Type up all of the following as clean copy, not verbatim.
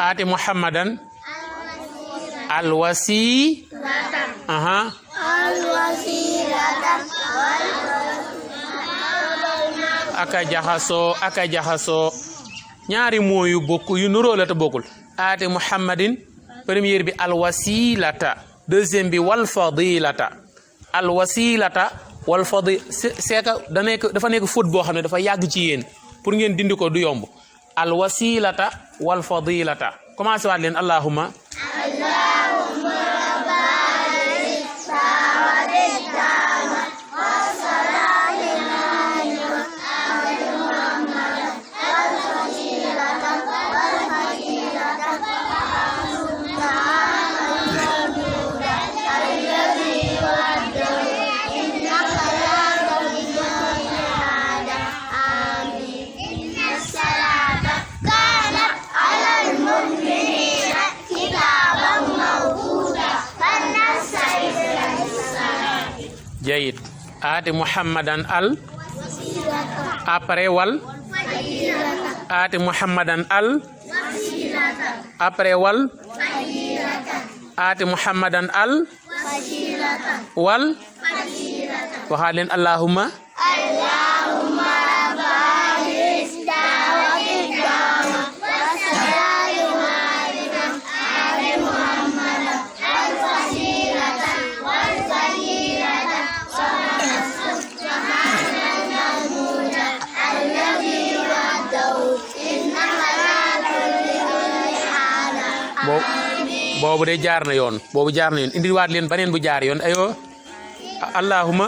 aati muhammadan alwasi aka jaxasoo ñaari mooyu bokk yu nuroo la te bokkul aati muhammadin première bi alwasilata deuxième bi wal fadilata alwasilata wal fadi c'est que dafa nekk faute boo xam ne dafa yàgg ci yéen pour ngeen dindi ko du yomb alwasilata wal fadilata commencé waat leen allahumma jayid aati muhammadan al après wal aati muhammadan al après wal aati muhammadan al wal waxaat leen allahumma boobu de jaar na yoon boobu jaar na yoon indiwaat leen beneen bu jaar yoon ayo allahumma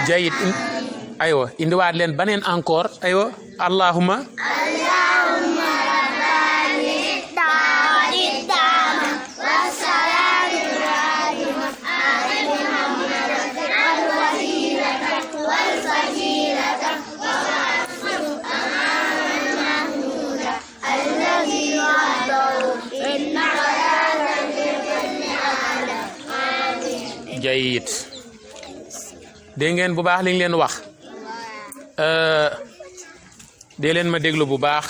jayid aywa indiwaat leen beneen encore aywa allahumma jayid dégg ngeen bu baax li ñu leen wax dee leen ma déglu bu baax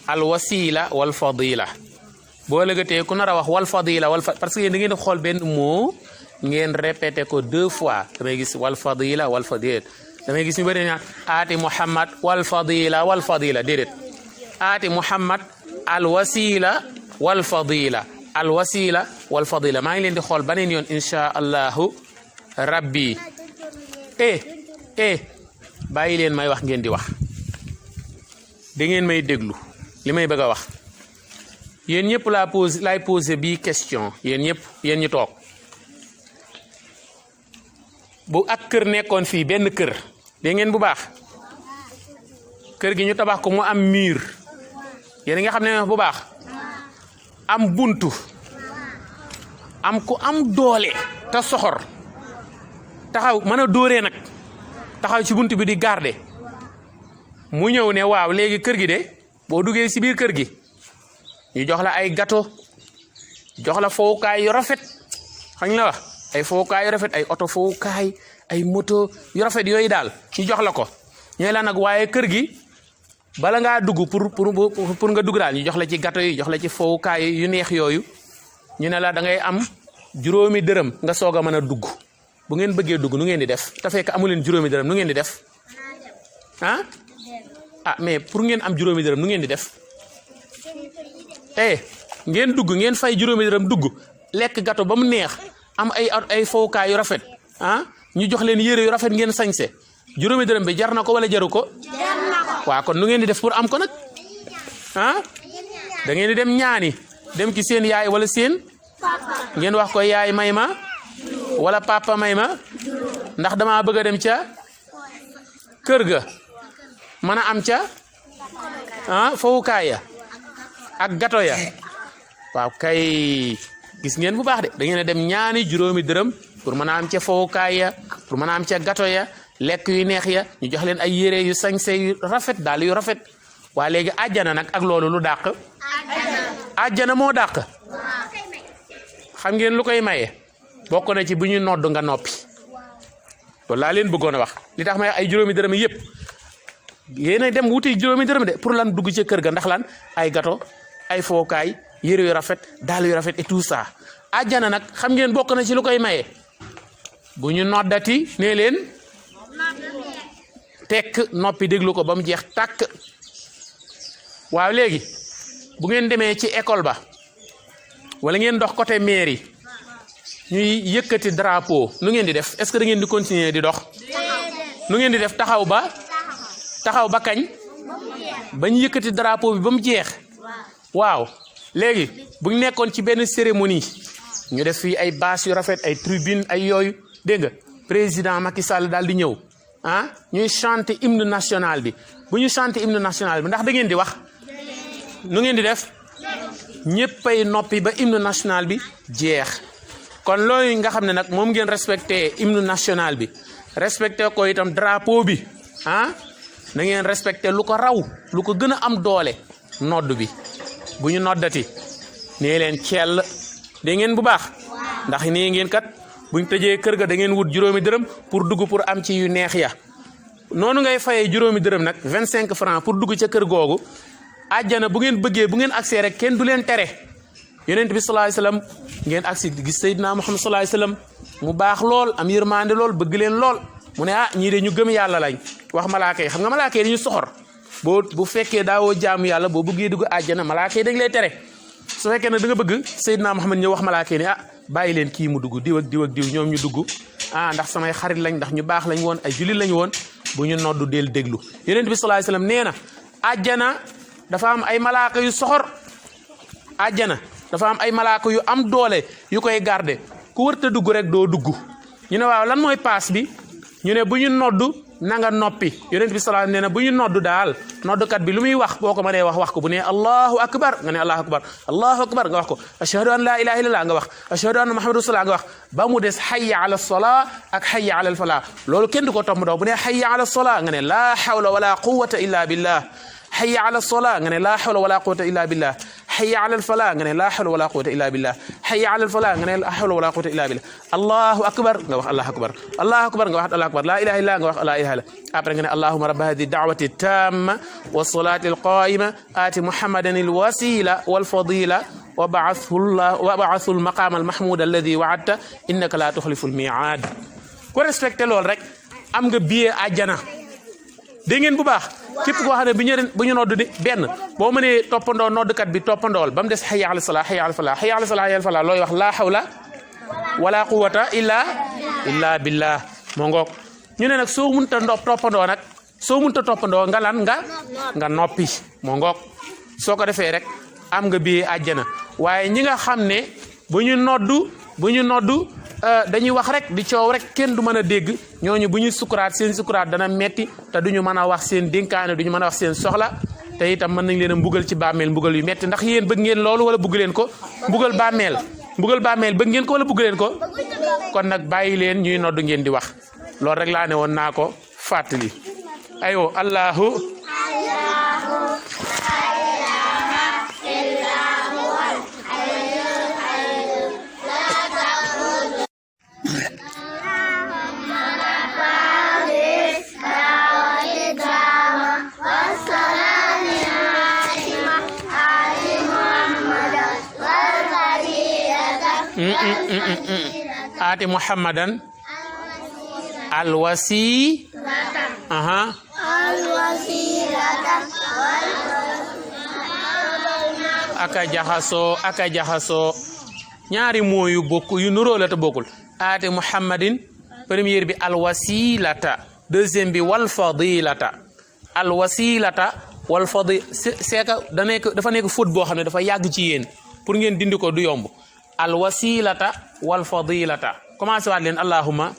al wasila wal fadila boo lëgatee ku nar a wax wal fadila parce que yéen da ngeen di xool benn mot ngeen répété ko 2 fois damay gis wal fadila wal fadila damay gis ñu bëri na aati muhammad wal fadila déedéet aati muhammad al wasila wal fadila maa ngi leen di xool beneen yoon insha allahu rabbi bàyyi leen may wax ngeen di wax da ngeen may déglu li may bëgg a wax yéen ñëpp laay posé bii question yéen ñëpp yéen ñu toog bu ak kër nekkoon fii benn kër da ngeen bu baax kër gi ñu tabax ko mu am mur yéen nga xam ne bu baax am buntu am ku am doole te soxor taxaw mën a dóoree nag taxaw ci buntu bi di garder mu ñëw ne waaw léegi kër gi de boo duggee ci biir kër gi ñu jox la ay gâteau jox la fowukaay yu rafet xañ la wax ay fowukaay yu rafet ay oto fowukaay ay moto yu rafet yooyu daal ñu jox la ko ñooy la nag waaye kër gi bala ngaa dugg pour nga dugg daal ñu jox la ci gâteau yi jox la ci fowukaay yu neex yooyu ñu ne la da ngay am 5 dërëm nga soog a mën a dugg bu ngeen bëggee dugg nu ngeen di def te fekk amu leen 5 dërëm nu ngeen di def mais pour ngeen am 5 dërëm nu ngeen di def ngeen dugg ngeen fay 5 dërëm dugg lekk gâteau ba mu neex am ay fowukaay yu rafet ñu jox leen yére yu rafet ngeen sañse 5 dërëm bi jar na ko wala jaru ko. jar na ko waaw kon nu ngeen di def pour am ko nag da ngeen di dem ñaani dem ci seen yaay wala seen ngeen wax ko yaay may ma wala papa may ma ndax dama bëgg a dem ca kër ga mën a am ca fowukaay ya ak gato ya waaw kay gis ngeen bu baax de da ngeen a dem ñaani 5 dërëm pour mën a am ca fowukaay ya pour mën a am ca gato ya lekk yu neex ya ñu jox leen ay yére yu sañse yu rafet daal yu rafet waa léegi àjjana nag ak loolu lu dàq àjjana moo dàq xam ngeen lu koy maye bokk na ci bu ñu nodd nga noppi loolu laa leen bëggoon a wax li tax may ay juróomi dërëm yëpp yéen a dem wuti juróomi dërëm de pour lan dugg ci kër ga ndax lan ay gato ay fookaay yére yu rafet daal yu rafet et tout ça àjjana nag xam ngeen bokk na ci lu koy maye bu ñu noddati nee leen tekk noppi déglu ko ba mu jeex tàkk waaw léegi bu ngeen demee ci école ba wala ngeen dox côté mairie ñuy yëkkati drapeau nu ngeen di def est-ce que da ngeen di continuer di dox nu ngeen di def taxaw ba kañ ba ñu yëkkati drapeau bi ba mu jeex waaw léegi bu ñu nekkoon ci benn cérémonie ñu def fii ay bâche yu rafet ay tribune ay yooyu dégg nga président Macky Sall daal di ñëw ñuy chanter hymne national bi bu ñu chanter hymne national bi ndax da ngeen di wax nu ngeen di def ñëppay noppi ba hymne national bi jeex kon loolu nga xam ne nag moom ngeen respecté hymne national bi respecté ko itam drapeau bi na ngeen respecté lu ko raw lu ko gën a am doole nodd bi bu ñu noddati nee leen cell da ngeen bu baax ndax nee ngeen kat buñ tëjee kër ga da ngeen wut juróomi dërëm pour dugg pour am ci yu neex ya noonu ngay fayee juróomi dërëm nag 25 francs pour dugg ca kër googu àjjana bu ngeen bëggee bu ngeen agsee rek kenn du leen tere yonent bi sallallahu alayhi wasallam ngeen agsi gis Seydina Muhammad sallallahu alayhi wasallam mu baax lool am yërmande lool bëgg leen lool mu ne ñii de ñu gëm yàlla lañ wax malaaka yi xam nga malaaka yi dañu soxor bu fekkee daawoo jaamu yàlla boo bëggee dugg àjjana malaaka yi dañ lay tere su fekkee ne da nga bëgg Seydina Muhammad ñëw wax malaaka yi ne bàyyi leen kii mu dugg diw ak diw ak diw ñoom ñu dugg ndax samay xarit lañ ndax ñu baax lañ woon ay jullit lañ woon bu ñu noddu del déglu yonent bi sallallahu alayhi wasallam nee na àjjana dafa am ay malaaka yu soxor àjjana dafa am ay malaaka yu am doole yu koy garder ku wërta dugg rek doo dugg ñu ne waaw lan mooy paas bi ñu ne bu ñu noddu na nga noppi yonent bi sallallahu nee na bu ñu noddu daal noddukat bi lu muy wax boo ko mënee wax ko bu ne allahu akbar nga ne allahu akbar nga wax ko ashhadu an la ilaha illallah nga wax ashhadu anna muhammadur rasulullah nga wax ba mu des hayya ala salaa ak hayya ala al falaa loolu kenn du ko topp doo bu ne hayya ala salaa nga ne la hawla wala quwwata illa billah hayya ala salaa nga ne la hawla wala quwwata illa billah hayya ala al falaa nga ne la hawla wala quwwata illa billah hayya ala al falaa nga ne la hawla wala quwwata illa billah allahu akbar nga wax allahu akbar nga wax allahu akbar la ilaha illa nga wax la ilaha illa après nga ne allahumma rabba hadhihi da'wati tamma was salati al qa'ima ati muhammadan al wasila wal fadila wa ba'athu al maqam al mahmud alladhi wa'adta innaka la tukhlifu al mi'ad ko respecté lool rek am nga billet àjjana dégg ngeen bu baax képp koo xam ne bu ñu nodd di benn boo mënee toppandoo noddkat bi toppandool ba mu des hayya ala salaa hayya ala falaa hayya ala salaa hayya ala falaa looy wax laa hawla wala quwwata illa billah moo ngoog ñu ne nag soo mënta toppandoo nga lan nga noppi moo ngoog soo ko defee rek am nga bii àjjana waaye ñi nga xam ne bu ñu noddu dañuy wax rek di coow rek kenn du mën a dégg ñooñu bu ñuy sukuraat seen sukuraat dana metti te duñu mën a wax seen dénkaane duñu mën a wax seen soxla te itam mën nañ leen a mbugal ci bàmmeel mbugal yu metti ndax yéen bëgg ngeen loolu wala bëgg leen ko mbugal bàmmeel bëgg ngeen ko wala bëgg leen ko kon nag bàyyi leen ñuy noddu ngeen di wax loolu rek laa ne woon naa ko fàttali ayo allahu آتي محمدا الوسيلة aka jaxasoo ñaari moo yu bokk yu nuroo la te bokkul aati muhammadin première bi alwasilata deuxième bi walfadilata alwasilata walfadi c'est que dafa nekk faute boo xam ne dafa yàgg ci yéen pour ngeen dindi ko du yomb alwasilata walfadilata commencé waat leen allahumma